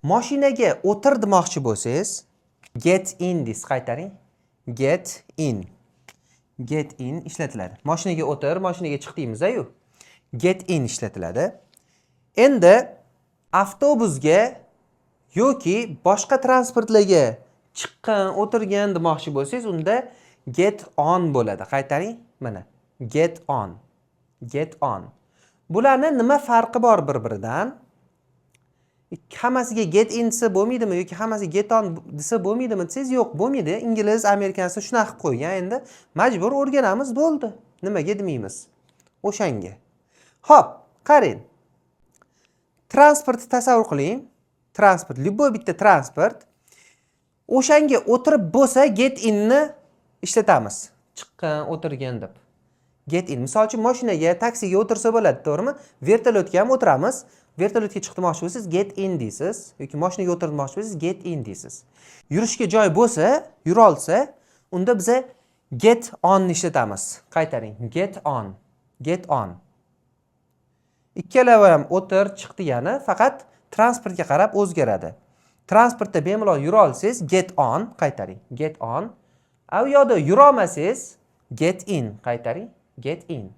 Moshinaga o'tir demoqchi bo'lsangiz, get in deysiz. Qaytaring. Get in. Get in ishlatiladi. Moshinaga o'tir, moshinaga chiq deymiz-ku. Get in ishlatiladi. Endi avtobusga yoki boshqa transportlarga chiqqan, o'tirgan demoqchi bo'lsangiz, unda get on bo'ladi. Qaytaring. Mana, get on. Get on. Bularni nima farqi bor bir-biridan? Hammasiga get in desa bo'lmaydimi yoki hammasiga get on desa bo'lmaydimi desangiz, yo'q, bo'lmaydi. Ingliz, amerikansi shunaqa qilib qo'ygan. Endi majbur o'rganamiz, bo'ldi. Nimaga demaymiz. O'shanga. Xo'p, qarang. Transportni tasavvur qiling. Transport, любой bitta transport. O'shanga o'tirib bo'lsa, get inni ishlatamiz. Chiqqan, o'tirgan deb. Get in. Misol uchun, mashinaga, taksiga o'tirsa bo'ladi, to'g'rimi? Vertolyotga ham o'tiramiz. Vertolyotga chiq demoqchi bo'lsangiz, get in deysiz yoki mashinaga o'tir demoqchi bo'lsangiz, get in deysiz. Yurishga joy bo'lsa, yura olsa, unda biza get on ni ishlatamiz. Qaytaring. Get on. Get on. Ikkalovi ham o'tir, chiq degani, faqat transportga qarab o'zgaradi. Transportda bemalol yura olsangiz, get on, qaytaring. Get on. A u yoqda yura olmasangiz, get in, qaytaring. Get in.